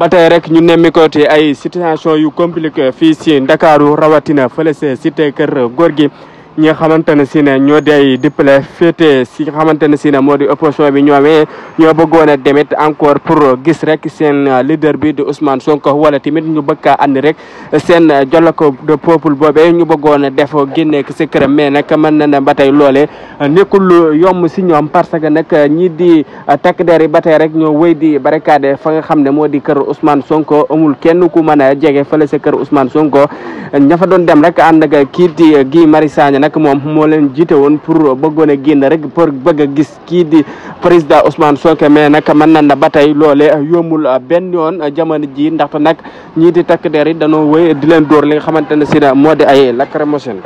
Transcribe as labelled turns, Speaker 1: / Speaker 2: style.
Speaker 1: ba tey rek ñu nemmi ko te ay situation yu compliqué fii si Ndakaaru rawatina fële sa cité kër góor gi ñi nga xamante ne si ne ñoo di ay dippale féete si nga xamante ne si ne moo di opposition bi ñoomee ñoo bëggoon a demit encore pour gis rek seen leader bi di Ousmane Sonko wala tamit ñu bëgg a andi rek seen dialogue de peuple boobee ñu bëggoon a def génne si këram mais nag mën na ne ba tey loolee nekkul lu yomb si ñoom parce que nag ñii di takk der yi ba tey rek ñoo wéy di barricade fa nga xam ne moo di kër Ousmane Sonko amul kenn ku mën a jege fële sa kër Ousmane Sonko ña fa doon dem rek ànd ak kii di Guy Marius Sagna nag moom moo leen jiite woon pour bëggoon a génn rek pour bëgg a gis kii di président Ousmane Sonko mais nag mën na na ba tey loole yombul benn yoon jamono ji ndaxte nag ñii di takk der yi dañoo wéy di leen dóor li nga xamante ne si moo di ay lacrymogène